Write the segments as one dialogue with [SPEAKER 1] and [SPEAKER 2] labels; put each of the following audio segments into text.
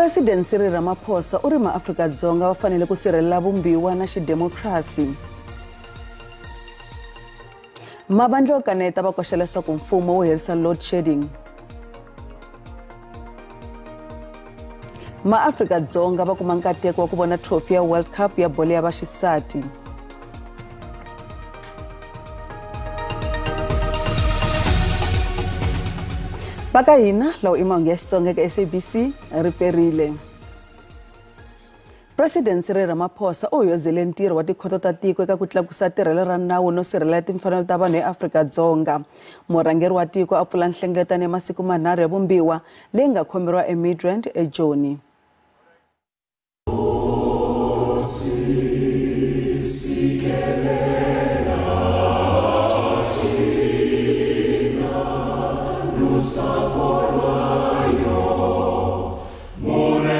[SPEAKER 1] President Cyril Ramaphosa u ri maAfrika-Dzonga va fanele ku sirhelela vumbiwa na xidemokirasi. Mavandla yo kaneta va koxa leswaku mfumo wu herisa load shedding. MaAfrika-Dzonga va kuma nkateko wa ku vona trophy ya World Cup ya bolo ya vaxisati. Va ka hina lawa i mahungu ya Xitsonga eka SABC ri perile. President Cyril Ramaphosa u hoyozele ntirho wa tikhoto ta tiko eka ku tlakusa tirhelo ra nawu no sirhelela timfanelo ta vanhu eAfrika-Dzonga. Murhangeri wa tiko a pfula nhlengeletano ya masiku manharhu ya vumbiwa leyi nga khomeriwa eMidrand eJoni.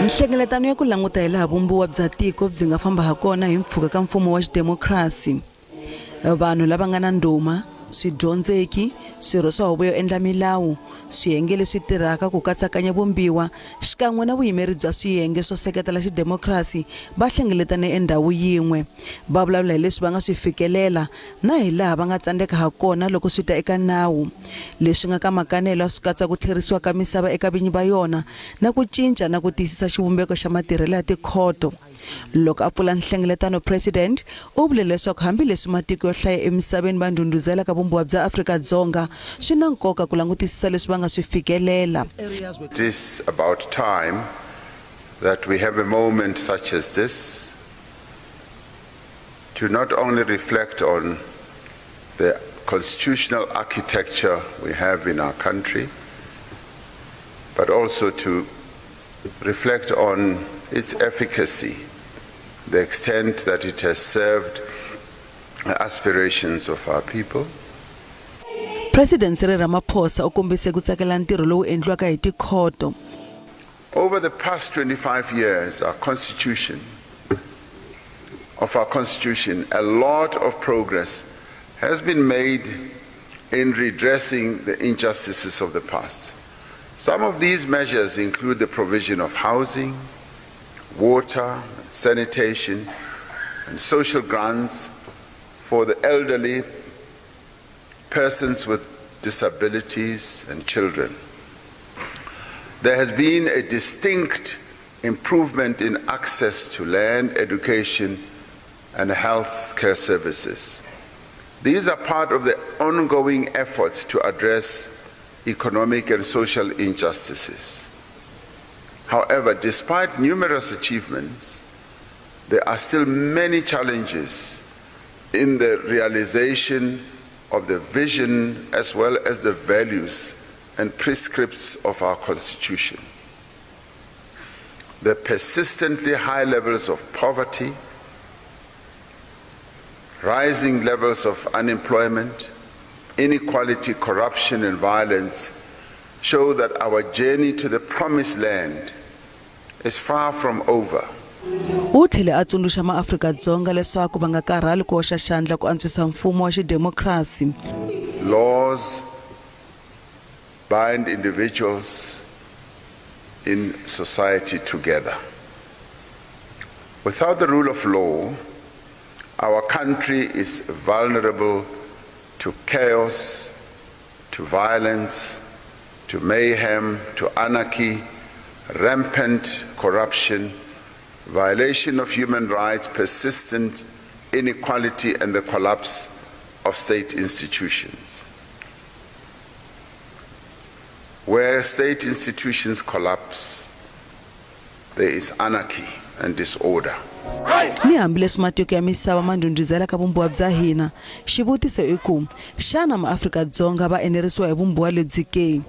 [SPEAKER 1] Nhlengeletano ya ku languta hi laha vumbiwa bya tiko byi nga famba ha kona hi mpfhuka ka mfumo wa xidemokirasi. Vanhu lava nga na ndhuma, swidyondzeki, swirho swa huvo yo endla milawu, swiyenge leswi tirhaka ku katsakanya vumbiwa xikan'we na vuyimeri bya swiyenge swo seketela xidemokirasi va hlengeletane endhawu yin'we. Va vulavula hi leswi va nga swi fikelela na hi laha va nga tsandzeka ha kona loko swi ta eka nawu. Leswi nga ka makanelo swi katsa ku tlherisiwa ka misava eka vinyi va yona na ku cinca na ku tiyisisa xivumbeko xa matirhelo ya tikhoto. Loko a pfula nhlengeletano, President u vule leswaku hambileswi matiko yo hlaya emisaveni va ndhundhuzelaka vumbiwa bya Afrika-Dzonga, swi na nkoka ku langutisisa leswi va nga swi fikelela.
[SPEAKER 2] It is about time that we have a moment such as this to not only reflect on the constitutional architecture we have in our country, but also to reflect on its efficacy, the extent that it has served the aspirations of our people.
[SPEAKER 1] President Cyril Ramaphosa u kombise ku tsakela ntirho lowu endliwaka hi tikhoto.
[SPEAKER 2] Over the past 25 years, our constitution, a lot of progress has been made in redressing the injustices of the past. Some of these measures include the provision of housing, water, sanitation, and social grants for the elderly, persons with disabilities, and children. There has been a distinct improvement in access to land, education, and health care services. These are part of the ongoing efforts to address economic and social injustices. However, despite numerous achievements, there are still many challenges in the realization of the vision as well as the values and prescripts of our Constitution. The persistently high levels of poverty, rising levels of unemployment, inequality, corruption, and violence show that our journey to the promised land is far from over.
[SPEAKER 1] U tlhele a tsundzuxa maAfrika-Dzonga leswaku va nga karhali ku hoxa xandla ku antswisa mfumo wa xidemokirasi.
[SPEAKER 2] Laws bind individuals in society together. Without the rule of law, our country is vulnerable to chaos, to violence, to mayhem, to anarchy, rampant corruption, violation of human rights, persistent inequality, and the collapse of state institutions. Where state institutions collapse, there is anarchy and disorder.
[SPEAKER 1] Ni hambileswi matiko ya misava ma ndhundhuzelaka vumbiwa bya hina, xivutiso i ku xana maAfrika-Dzonga va enerisiwa hi vumbiwa lebyi ke?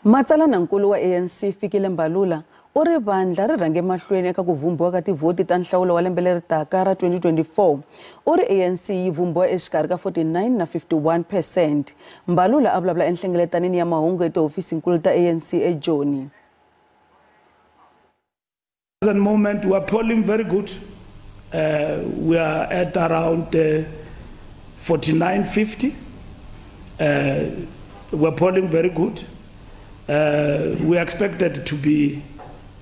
[SPEAKER 1] Matsalanankulu wa ANC Fikile Mbalula u ri vandla ri rhange mahlweni eka ku vumbiwa ka tivhoti ta nhlawulo wa lembe leri taka ra 2024. U ri ANC yi vumbiwa exikarhi ka 49 na 51%. Mbalula a vulavula enhlengeletanini ya mahungu etihofisinkulu ta ANC eJoni.
[SPEAKER 3] Present moment we are polling very good. We are at around 49.50. We are polling very good. We are expected to be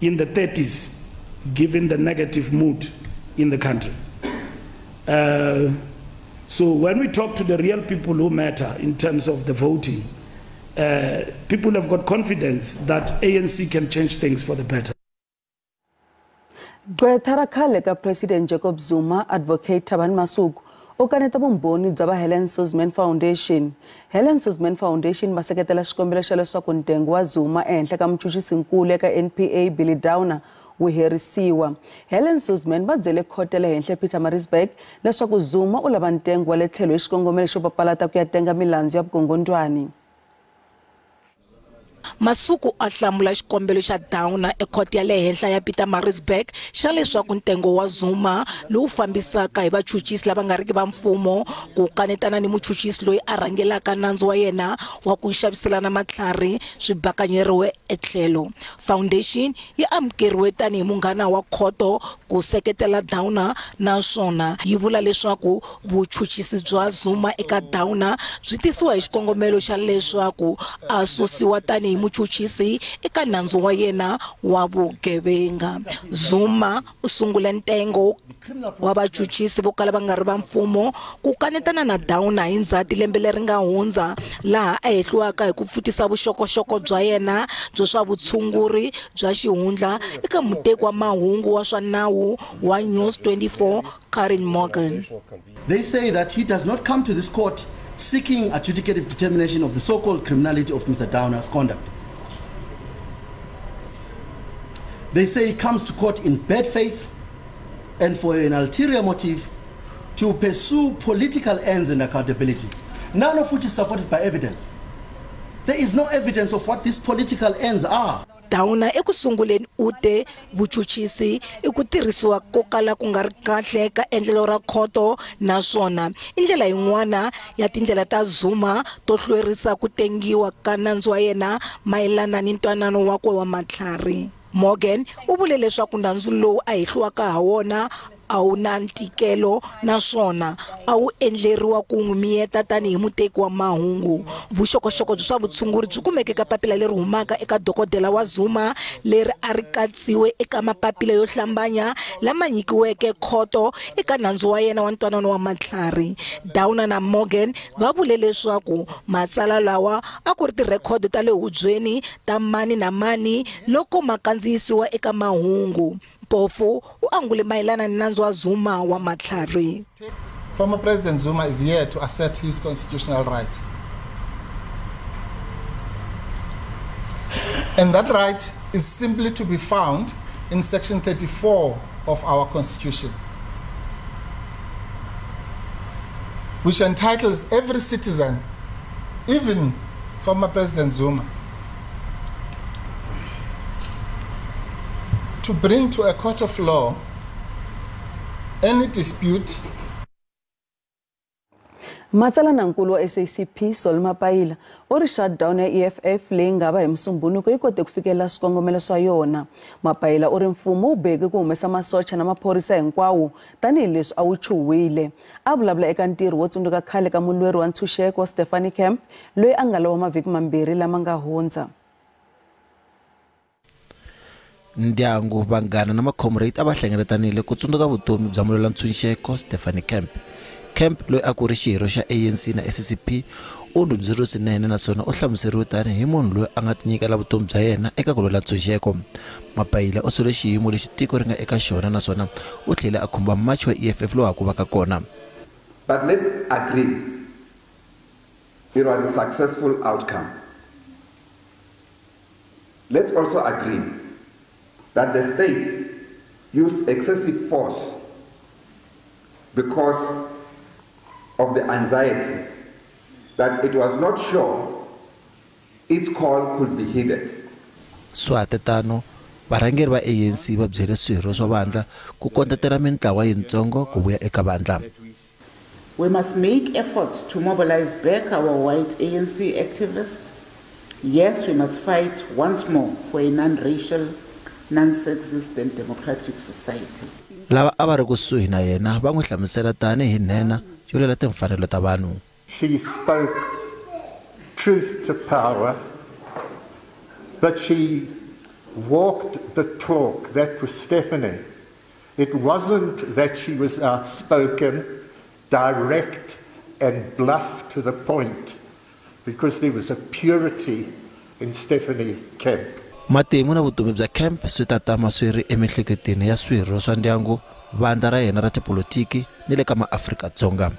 [SPEAKER 3] in the 30s, given the negative mood in the country. So when we talk to the real people who matter in terms of the voting, people have got confidence that ANC can change things for the better.
[SPEAKER 1] Gqwetha ra khale ka President Jacob Zuma, Advocate Thabani Masuku, u kaneta vumbhoni bya va Helen Suzman Foundation. Helen Suzman Foundation va seketela xikombelo xa leswaku ntengo wa Zuma ehenhla ka muchuchisinkulu eka NPA Billy Downer wu herisiwa. Helen Suzman va byele khoto ya le henhla Pietermaritzburg leswaku Zuma u lava ntengo wa le tlhelo hi xikongomelo xo papalata ku ya tenga milandzu ya vukungundwani.
[SPEAKER 4] Masuku a hlamula xikombelo xa Downer ekhoto ya le henhla ya Pietermaritzburg xa leswaku ntengo wa Zuma lowu fambisaka hi vachuchisi lava nga riki va mfumo ku kanetana ni muchuchisi loyi a rhangelaka nandzu wa yena wa ku xaviselana matlhari swi bakanyeriwe etlhelo. Foundation yi amukeriwe tanihi munghana wa khoto ku seketela Downer naswona yi vula leswaku vuchuchisi bya Zuma eka Downer byi tisiwa hi xikongomelo xa leswaku a susiwa tanihi muchuchisi eka nandzu wa yena wa vugevenga. Zuma u sungule ntengo wa vachuchisi vo kala va nga ri va mfumo ku kanetana na Downer hi Ndzhati lembe leri nga hundza, laha a hehliwaka hi ku pfutisa vuxokoxoko bya yena bya swa vutshunguri bya xihundla eka muteki wa mahungu wa swa nawu wa News 24 Karen Morgan.
[SPEAKER 5] They say that he does not come to this court seeking adjudicative determination of the so-called criminality of Mr. Downer's conduct. They say he comes to court in bad faith and for an ulterior motive to pursue political ends and accountability, none of which is supported by evidence. There is no evidence of what these political ends are.
[SPEAKER 4] Downer eku sunguleni u te vuchuchisi i ku tirhisiwa ko kala ku nga ri kahle ka endlelo ra khoto naswona i ndlela yin'wana ya tindlela ta Zuma to hlwerisa ku tengiwa ka nandzu wa yena mayelana ni ntwanano wakwe wa matlhari. Morgan u vule leswaku nandzu lowu a hehliwaka ha wona a wu na ntikelo naswona a wu endleriwa ku n'wi miyeta tanihi muteki wa mahungu. Vuxokoxoko bya swa vutshunguri byi kumeke eka papila leri humaka eka dokodela wa Zuma leri a ri katsiwe eka mapapila yo hlambanya lama nyikiweke khoto eka nandzu wa yena wa ntwanano wa matlhari. Downer na Morgan va vule leswaku matsalwa lawa a ku ri tirhekhodo ta le hubyeni ta mani na mani loko ma kandziyisiwa eka mahungu. Mpofu u angule mayelana ni nandzu wa Zuma wa matlhari.
[SPEAKER 6] Former President Zuma is here to assert his constitutional right. And that right is simply to be found in Section 34 of our Constitution, which entitles every citizen, even former President Zuma, to bring to a court of law any dispute.
[SPEAKER 1] Matsalanankulu wa SACP Sol Mapaila u ri shutdown ya EFF leyi nga va hi Musumbhunuko yi kote ku fikelela swikongomelo swa yona. Mapaila u ri mfumo wu beke ku humesa masocha na maphorisa hinkwawo tanihileswi a wu chuhwile. A vulavula eka ntirho wo tsundzuka khale ka mulweri wa ntshunxeko Stephanie Kemp loyi a nga lova mavhiki mambirhi lama nga hundza.
[SPEAKER 7] Ndyangu, vanghana na makhomrate a va hlengeletanile ku tsundzuka vutomi bya mulwela ntshunxeko Stephanie Kemp. Kemp loyi a ku ri xirho xa ANC na SACP u ndhundzeriwe swinene naswona u hlamuseriwe tanihi munhu loyi a nga tinyikela vutomi bya yena eka ku lwela ntshunxeko. Mapaila u sole xiyimo lexi tiko ri nga eka xona naswona u tlhele a khumba machi wa EFF lowu ha ku vaka kona.
[SPEAKER 8] But let's agree, it was a successful outcome. Let's also agree that the state used excessive force because of the anxiety that it was not sure its call could be heeded.
[SPEAKER 7] Swatetano, varhangeri va ANC va byele swirho swa vandla ku kondletela mintlawa yintsongo ku vuya eka vandla.
[SPEAKER 9] We must make efforts to mobilize back our white ANC activists. Yes, we must fight once more for a non-racial, non-sexist and democratic society.
[SPEAKER 7] Lava a va ri kusuhi na yena va n'wi hlamusela tanihi nhenha yo lwela timfanelo ta vanhu.
[SPEAKER 10] She spoke truth to power But she walked the talk. That was Stephanie. It wasn't that she was outspoken, direct, and bluff to the point, because there was a purity in Stephanie Kemp.
[SPEAKER 7] Matimu na vutomi bya Kemp swi ta tama swi ri emiehleketweni ya swirho swa ndyangu, vandla ra yena ra tipolotiki ni le ka maAfrika-Dzonga.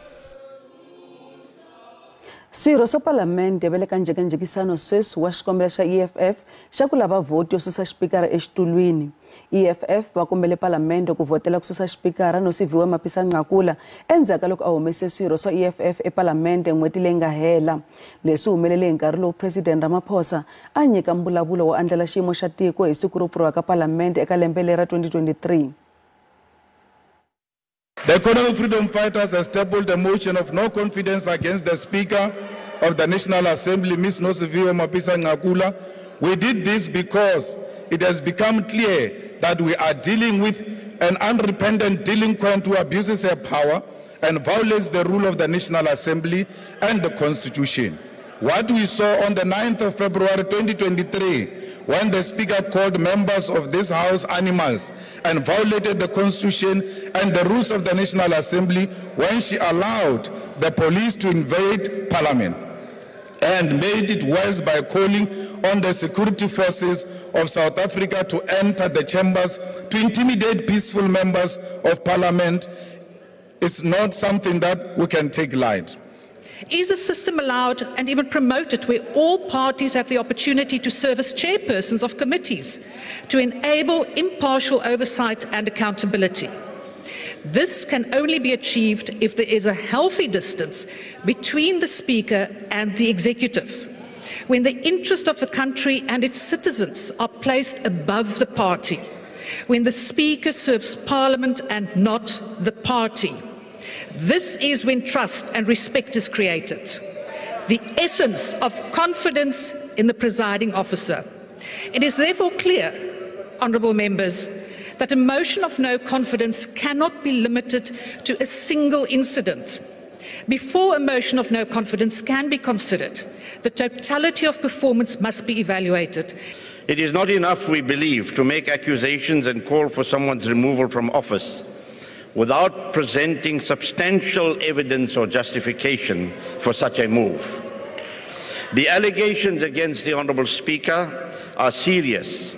[SPEAKER 1] Swirho swa palamende va le ka njhekanjhekisano sweswi wa xikombelo xa EFF xa ku lava vhoti yo susa xipikara exitulwini. EFF va kombele palamende ku vhotela ku susa xipikara Nosiviwe Mapisa-Nqakula endzhaku ka loko a humese swirho swa EFF epalamende n'hweti leyi nga hela. Leswi humelele hi nkarhi lowu President Ramaphosa a nyika mbulavulo wo andlala xiyimo xa tiko hi siku ro pfuriwa ka palamende eka lembe leri ra 2023.
[SPEAKER 11] The Economic Freedom Fighters has tabled a motion of no confidence against the Speaker of the National Assembly, Ms. Nosiviwe Mapisa-Nqakula. We did this because it has become clear that we are dealing with an unrepentant delinquent who abuses her power and violates the rule of the National Assembly and the Constitution. What we saw on the 9th of February 2023, when the Speaker called members of this House animals and violated the Constitution and the rules of the National Assembly when she allowed the police to invade Parliament and made it worse by calling on the security forces of South Africa to enter the chambers to intimidate peaceful members of Parliament, is not something that we can take lightly.
[SPEAKER 12] Is a system allowed and even promoted where all parties have the opportunity to serve as chairpersons of committees to enable impartial oversight and accountability? This can only be achieved if there is a healthy distance between the Speaker and the executive, when the interest of the country and its citizens are placed above the party, when the Speaker serves Parliament and not the party. This is when trust and respect is created, the essence of confidence in the presiding officer. It is therefore clear, honourable members, that a motion of no confidence cannot be limited to a single incident. Before a motion of no confidence can be considered, the totality of performance must be evaluated.
[SPEAKER 13] It is not enough, we believe, to make accusations and call for someone's removal from office without presenting substantial evidence or justification for such a move. The allegations against the Honourable Speaker are serious,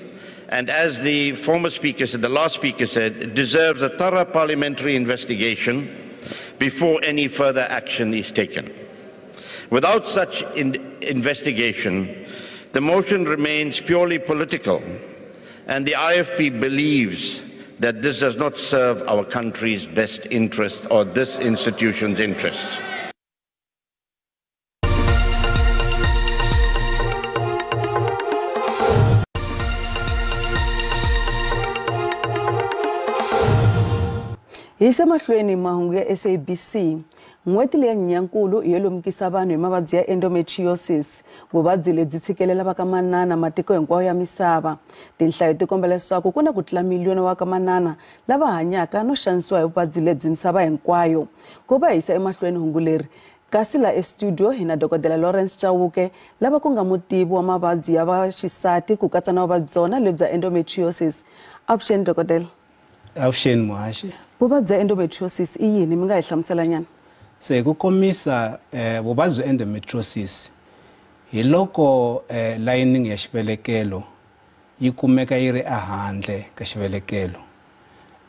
[SPEAKER 13] and as the former speaker said, the last speaker said, it deserves a thorough parliamentary investigation before any further action is taken. Without such investigation, the motion remains purely political, and the IFP believes that this does not serve our country's best interest or this institution's interests.
[SPEAKER 1] Hi se mahlweni mahungu ya SABC. N'hweti leyi ya Nyenyankulu yo lemukisa vanhu hi mavabyi ya endometriosis, vuvabyi lebyi tshikelela va ka manana matiko hinkwawo ya misava. Tinhlayo ti komba leswaku ku na ku tlula miliyoni wa ka manana lava hanyaka no xanisiwa hi vuvabyi lebyi misava hinkwayo. Ku va hisa emahlweni hungu leri, kasi la estudio hi na Dokodela Lawrence Chauke lava ku nga mutivi wa mavabyi ya vaxisati ku katsa na vuvabyi byona lebyi bya endometriosis. Avuxeni Dokodela.
[SPEAKER 14] Avuxeni muhaxi.
[SPEAKER 1] Vuvabyi bya endometriosis i yini, mi nga hi hlamusela nyana?
[SPEAKER 14] Se ku komisa vuvabyi bya endometriosis hi loko lining ya xivelekelo yi kumeka yi ri ehandle ka xivelekelo.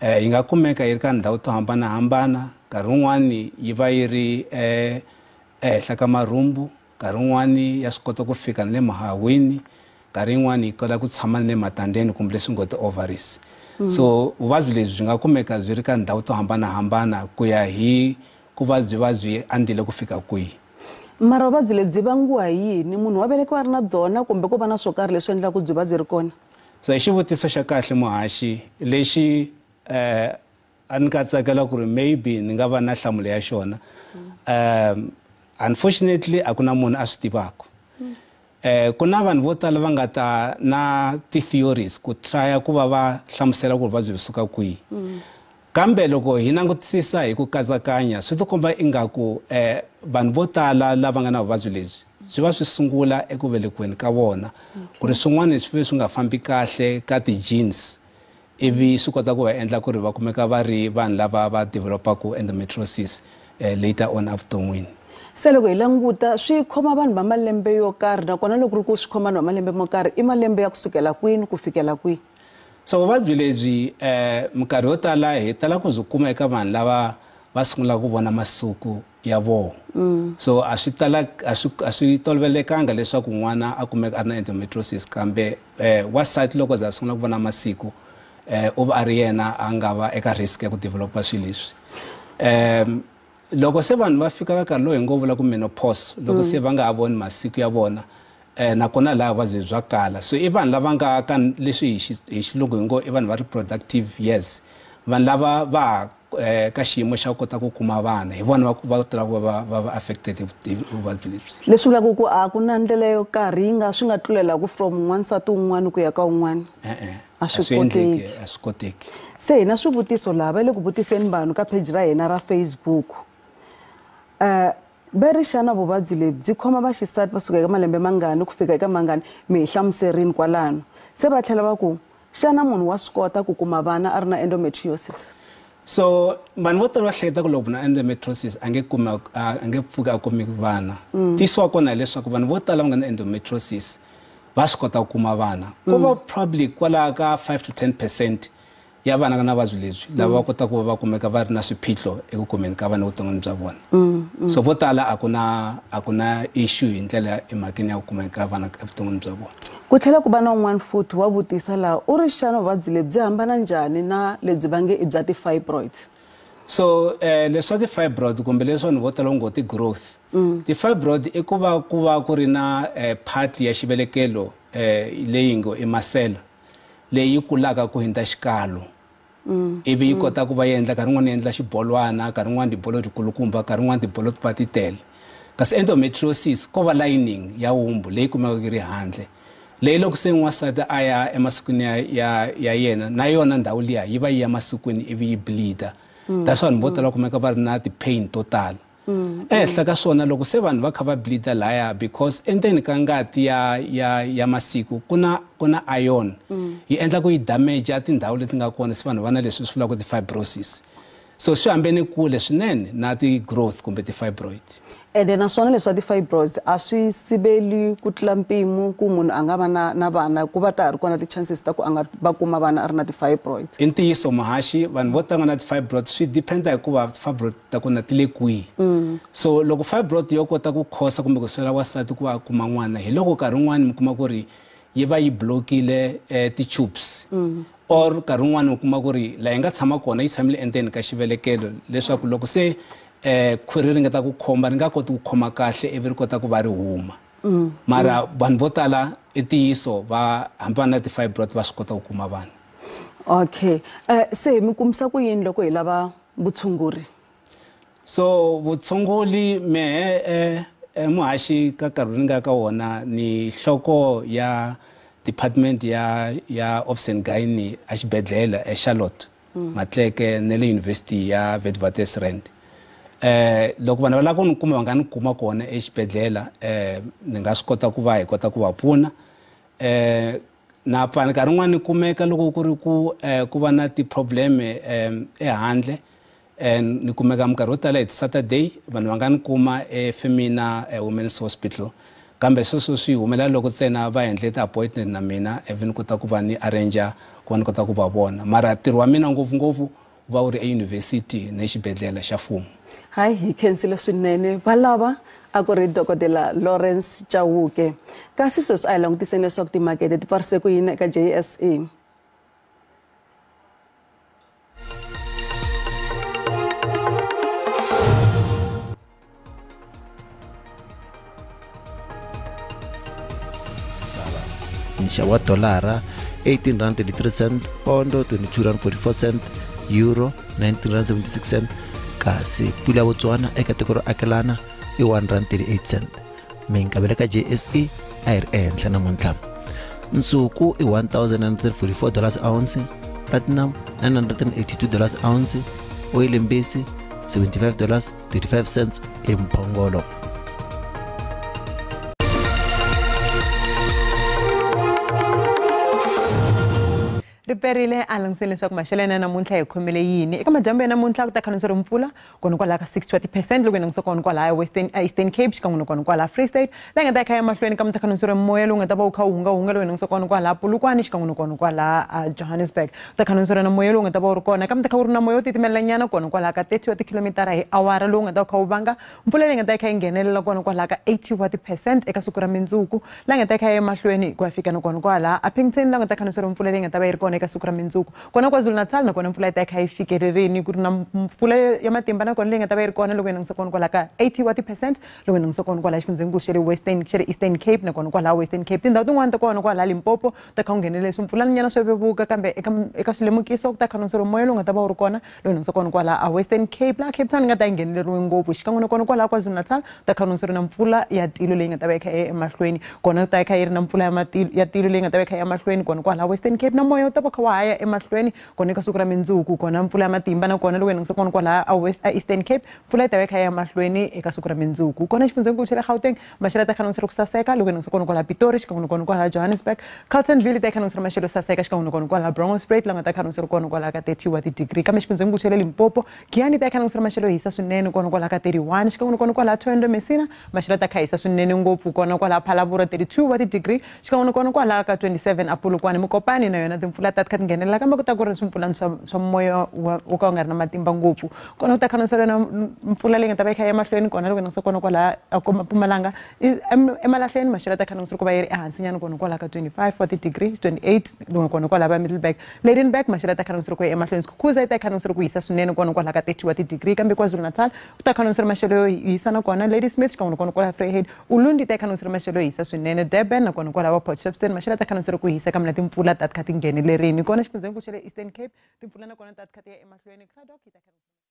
[SPEAKER 14] Yi nga kumeka yi ri ka ndhawu to hambanahambana, nkarhi wun'wani yi va yi ri ehenhla ka marhumbu, nkarhi wun'wani ya swi kota ku fika na le mahahwini, nkarhi yin'wani yi kota ku tshama na le matandeni kumbe leswi ngo ti-ovaries. So vuvabyi lebyi byi nga kumeka byi ri ka ndhawu to hambanahambana ku ya hi ku va byi va byi andzile ku fika kwihi.
[SPEAKER 1] Mara vuvabyi lebyi vangiwa hi yini? Munhu wa velekiwa a ri na byona kumbe ku va na swo karhi leswi endlaka byi va byi ri kona?
[SPEAKER 14] So i xivutiso xa kahle muhaxi lexi a ni nga tsakela ku ri maybe ni nga va na nhlamulo ya xona. Unfortunately a ku na munhu a swi tivaka. Ku na vanhu vo tala va nga ta na ti-theories ku traya ku va va hlamusela ku vuvabyi byi suka kwihi. Kambe loko hi langutisisa hi ku katsakanya swi ti komba ingaku vanhu vo tala lava nga na vuvabyi lebyi byi va swi sungula eku velekiweni ka vona ku ri swin'wana swi swi nga fambi kahle ka ti-genes ivi swi kota ku va endla ku ri va kumeka va ri vanhu lava va developaka endometriosis later on evuton'wini.
[SPEAKER 1] Se loko hi languta swi khoma vanhu va malembe yo karhi, nakona loko ri ku swi khoma vanhu va malembe mo karhi i malembe ya kusukela kwini ku fikela kwihi?
[SPEAKER 14] So vuvabyi lebyi minkarhi yo tala hi tala ku byi kuma eka vanhu lava va sungulaka ku vona masiku ya vona. So a swi tala a swi tolovelekanga leswaku n'wana a kumeka a ri na endometriosis, kambe wansati loko za sungula ku vona masiku u va a ri yena a nga va eka risk ya ku developa swilo leswi. Loko se vanhu va fika ka nkarhi lowu hi ngo vula ku menopause, loko se va nga ha voni masiku ya vona, nakona laha vuvabyi bya kala. So i vanhu lava nga ka leswi hi xilungu hi ngo i vanhu va reproductive years, vanhu lava va ka xiyimo xa ku kota ku kuma vana, hi vona va tala ku va va affected hi vuvabyi lebyi.
[SPEAKER 1] Leswi vulaka ku a ku na ndlela yo karhi yi nga swi nga tlulelaka from n'wansati un'wana ku ya ka un'wana?
[SPEAKER 14] E-e,
[SPEAKER 1] a swi koteki.
[SPEAKER 14] A swi koteki.
[SPEAKER 1] Se hi na swivutiso laha va le ku vutiseni vanhu ka page ra hina ra Facebook. Va ri xana vuvabyi lebyi byi khoma vaxisati va suka eka malembe mangani ku fika eka mangani? Mi hi hlamuserini kwalano. Se va tlhela va ku xana munhu wa swi kota ku kuma vana a ri na endometriosis?
[SPEAKER 14] So vanhu vo tala va hleketa ku loko na endometriosis a nge kumi, a nge pfuki a kumi vana. Ntiyiso wa kona hileswaku vanhu vo tala va nga na endometriosis va swi kota ku kuma vana. Ku va probably kwalaho ka 5 to 10% ya vana nga na vuvabyi lebyi lava va kotaka ku va va kumeka va ri na swiphiqo eku kumeni ka vana evuton'wini bya vona. So vo tala a ku na issue hi ndlela emhakeni ya ku kumeka ka vana evuton'wini bya vona.
[SPEAKER 1] Ku tlhela ku va na un'wana futhi wa vutisa laha u ri xana vuvabyi lebyi byi hambana njhani na lebyi va nge i bya ti-fibroids?
[SPEAKER 14] So leswa ti-fibroid kumbe leswi vanhu vo tala va ngo ti-growth. Ti-fibroid i ku va ku va ku ri na part ya xivelekelo leyi ngo i masela leyi kulaka ku hundza xikalo. Ivi yi kota ku va yi endla nkarhi wun'wani yi endla xibolwana, nkarhi wun'wani tibolo tikulukumba, nkarhi wun'wani tibolo ti va ti tele. Kasi endometriosis ko va lining ya wumbu leyi kumekaka yi ri handle, leyi loko se n'wansati a ya emasikwini ya yena na yona ndhawu liya yi va yi ya masikwini ivi yi bleeda. That's why vanhu vo tala va kumeka va ri na ti-pain to tala. Ehenhla ka swona loko se vanhu va kha va bleeda laya, because endzeni ka ngati ya masiku ku na iron. Yi endla ku yi damage tindhawu leti nga kona, se vanhu va na leswi swi vulaka ti-fibrosis. So swi hambene kule swinene na ti-growth kumbe ti-fibroid.
[SPEAKER 1] Ende naswona leswa ti-fibroids a swi siveli ku tlula mpimo ku munhu a nga va na vana, ku va ta ha ri kona ti-chances ta ku a nga va kuma vana a ri na ti-fibroids?
[SPEAKER 14] I ntiyiso muhaxi, vanhu vo tala na ti-fibroids swi dependa hikuva ti-fibroid ta kona ti le kwihi. So loko fibroid yo kota ku khosa kumbe ku swela wansati ku va a kuma n'wana, hi loko nkarhi wun'wani mi kuma ku ri yi va yi blockile ti-tubes. Or nkarhi wun'wani u kuma ku ri laha yi nga tshama kona yi tshamile endzeni ka xivelekelo, leswaku loko se khwiri ri nga ta ku khomba ri nga koti ku khoma kahle ivi ri kota ku va ri huma. Mara vanhu vo tala i ntiyiso va hambi va na ti-fibroid va swi kota ku kuma vana.
[SPEAKER 1] Okay. Se mi kumisa ku yini loko hi lava vutshunguri?
[SPEAKER 14] So vutshunguri mehe muhaxi ka nkarhi ni nga ka wona ni nhloko ya department ya Obs and Gynae a xibedhlele eCharlotte Maxeke na le University ya Witwatersrand. Loko vanhu va lava ku ni kuma va nga ni kuma kona exibedhlele, ni nga swi kota ku va hi kota ku va pfuna. Na pfa nkarhi wun'wani ni kumeka loko ku ri ku va na ti-problem ehandle, ni kumeka minkarhi yo tala hi ti-Saturday, vanhu va nga ni kuma eFemina Women's Hospital. Kambe sweswo swi humelela loko ntsena va endle ti-appointment na mina ivi ni kota ku va ni arrange ku va ni kota ku va vona. Mara ntirho wa mina ngopfungopfu wu va wu ri eyunivhesiti na exibedhlele xa mfumo.
[SPEAKER 1] Hayi, hi khensile swinene. Va lava a ku ri dokodela Lawrence Chauke. Kasi sweswi a hi langutiseni leswaku timakete ti pfarise ku yini eka JSE.
[SPEAKER 7] Nxavo wa dolara 18 rand 33 cent, pondo 22 rand 44 cent, euro 19 rand 76 cent, kasi pula ya Botswana eka tiko ro akelana i 1 rand 38 cent. Minkavelo ka JSE a yi ri ehenhla namuntlha. Nsuku i $1,944 ounce, platinum $982 ounce, oyili mbisi $75.35 emphongolo.
[SPEAKER 15] Riperile a langutiseni leswaku maxelo ya namuntlha hi khomele yini. Eka madyambu ya namuntlha ku ta khanisa ri mpfula kona kwalaha ka 60% loko hi langutisa kona kwalaha Western Eastern Cape xikan'we na kona kwalaha Free State. Laha nga ta kha ya mahlweni ka mtakhanisa ri moya lowu nga ta va wu kha wu hungahunga loko hi langutisa kona kwalaha Polokwane xikan'we na kona kwalaha Johannesburg. Ku ta khanisa ri na moya lowu nga ta va wu ri kona ka mtakha wu ri na moya wo titimelanyana kona kwalaha ka 30 wa tikhilomitara hi awara lowu nga ta kha wu vanga mpfula leyi nga ta kha yi nghenelela kona kwalaha ka 80% eka siku ra mindzuku. Laha nga ta kha ya mahlweni ku ya fika na kona kwalaha Upington laha nga ta khanisa ri mpfula leyi nga ta va yi ri kona eka siku ra mindzuku. Kona KwaZulu-Natal nakona mpfula yi ta kha yi fikelerini ku ri na mpfula ya matimba nakona leyi nga ta va yi ri kona loko hi langutisa kona kwalaha ka 80% loko hi langutisa kona kwalaha xifundzhenikulu xa le Western xa le Eastern Cape nakona kwalaha Western Cape. Tindhawu tin'wana ta kona kwalaha Limpopo ta kha ku nghenele swimpfulanyana swo vevuka kambe eka swilemukiso ku ta khanisa ri moya lowu nga ta va wu ri kona loko hi langutisa kona kwalaha Western Cape laha Cape Town yi nga ta yi ngheneleriwe ngopfu xikan'we nakona kwalaha KwaZulu-Natal ta khanisa ri na mpfula ya tilo leyi nga ta va yi kha yi emahlweni kona ta kha yi ri na mpfula ya tilo leyi nga ta va yi kha yi emahlweni kona kwalaha Western Cape na moya wu ta va kha wa ha ya emahlweni kona eka siku ra mindzuku kona mpfula ya matimba nakona loko hi langutisa kona kwalaha West Eastern Cape mpfula yi ta va yi kha yi ya emahlweni eka siku ra mindzuku. Kona xifundzhenikulu xa le Gauteng maxelo ta khanisa ri ku saseka loko hi langutisa kona kwalaha Pitori xikan'we nakona kwalaha Johannesburg. Carltonville ta khanisa ri maxelo saseka xikan'we nakona kwalaha Bronkhorstspruit la nga ta khanisa ri kona kwalaha ka 30 wa ti-degree. Kambe xifundzhenikulu xa le Limpopo Giyani ta khanisa ri maxelo hisa swinene kona kwalaha ka 31 xikan'we nakona kwalaha Thohoyandou Messina maxelo ta kha hisa swinene ngopfu kona kwalaha Phalaborwa 32 wa ti-degree xikan'we nakona kwalaha ka 27 a Polokwane Mokopane na yona timpfula ta kha ti nghenelela kambe ku ta ku ri swimpfulani swa moya wo ka wu nga ri na matimba ngopfu kona ku ta khanisa ri na mpfula leyi nga ta va yi kha yi ya mahlweni kona loko hi langutisa kona kwalaha Mpumalanga emalahleni maxelo ta khanisa ku va yi ri ehansinyana kona kwalaha ka 25 wa ti-degree 28 kona kwalaha va Middelburg. Lydenburg maxelo ta khanisa ku ya emahlweni. Skukuza yi ta khanisa ku hisa swinene kona kwalaha ka 30 wa ti-degree kambe KwaZulu-Natal ku ta khanisa maxelo yo hisa nakona Ladysmith xikan'we nakona kwalaha Vryheid. Ulundi ta khanisa maxelo yo hisa swinene. Durban nakona kwalaha Port Shepstone maxelo ta khanisa ku hisa kambe na timpfula ta kha ti nghenelerini. Kona xifundzhenikulu xa le Eastern Cape timpfula nakona ta kha ti ya emahlweni. Cradock yi ta khanisa.